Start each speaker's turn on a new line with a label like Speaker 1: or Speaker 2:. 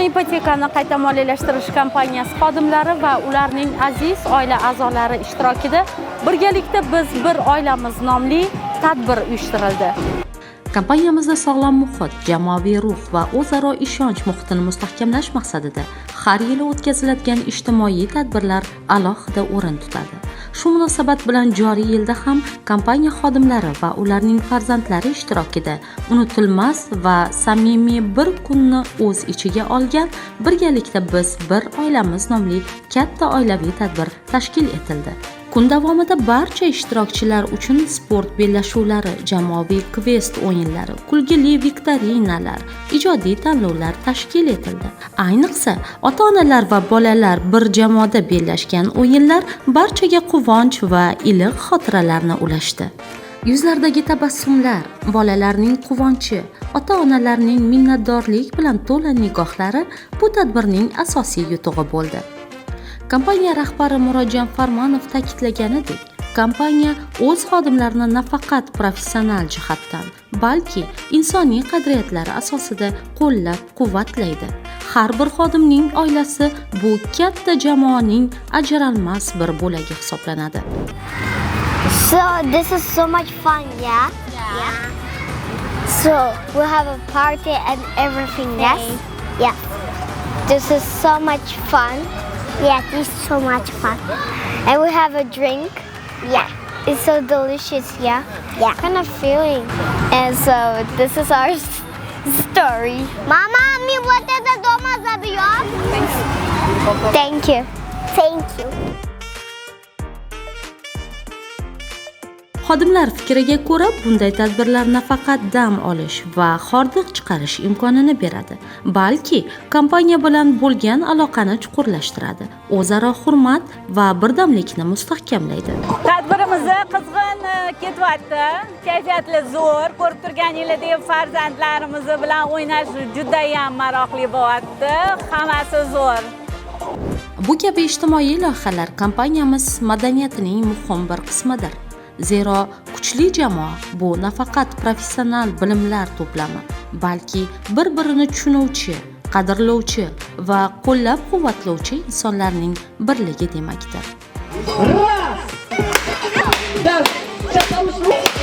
Speaker 1: Ipotekani qayta moliyalashtirish kompaniyasi xodimlari va ularning aziz oila a'zolari ishtirokida "Birgalikda biz bir oilamiz" nomli tadbir uyushtirildi. Kompaniyamizda sog'lom muhit, jamoaviy ruh va o'zaro ishonch muhitini mustahkamlash maqsadida har yili o'tkaziladigan ijtimoiy tadbirlar alohida o'rin tutadi. Shu munosabat bilan joriy yilda ham kompaniya xodimlari va ularning farzandlari ishtirokida unutilmas va samimiy bir kunni o'z ichiga olgan "Birgalikda biz bir oilamiz" nomli katta oilaviy tadbir tashkil etildi. Kun davomida barcha ishtirokchilar uchun sport bellashuvlari, jamoaviy kvest o'yinlari, kulgili viktorinalar, ijodiy tanlovlar tashkil etildi. Ayniqsa, ota-onalar va bolalar bir jamoada bellashgan o'yinlar barchaga quvonch va iliq xotiralarni ulashdi. Yuzlardagi tabassumlar, bolalarning quvonchi, ota-onalarning minnatdorlik bilan to'la nigohlari bu tadbirning asosiy yutug'i bo'ldi. Kompaniya rahbari Murodjon Farmonov ta'kidlaganidek, kompaniya o'z xodimlarini nafaqat professional jihatdan, balki insoniy qadriyatlari asosida qo'llab-quvvatlaydi. Har bir xodimning oilasi bu katta jamoaning ajralmas bir bo'lagi hisoblanadi.
Speaker 2: So this is so much fun, yeah? Yeah. So we have a party and everything, yes? Yeah. This is so much fun. Yeah, this is so much fun. And we have a drink. Yeah. It's so delicious, yeah? Yeah. Kind of feeling. And so this is our story. Мама, мы вот это дома забьем. Thank you. Thank you.
Speaker 1: Xodimlar fikriga ko'ra, bunday tadbirlar nafaqat dam olish va hordiq chiqarish imkonini beradi, balki kompaniya bilan bo'lgan aloqani chuqurlashtiradi, o'zaro hurmat va birdamlikni mustahkamlaydi.
Speaker 3: Tadbirimiz qizg'in ketyapti. Kayfiyatli zo'r. Ko'rib turganingizdek, farzandlarimiz bilan o'ynash judayam maroqli bo'lyapti. Hammasi zo'r.
Speaker 1: Bu kabi ijtimoiy loyihalar kompaniyamiz madaniyatining muhim bir qismidir. Zero kuchli jamoa bu nafaqat professional bilimlar to'plami, balki bir-birini tushunuvchi, qadrlovchi va qo'llab-quvvatlovchi insonlarning birligi demakdir.
Speaker 4: Раз! Да, сейчас.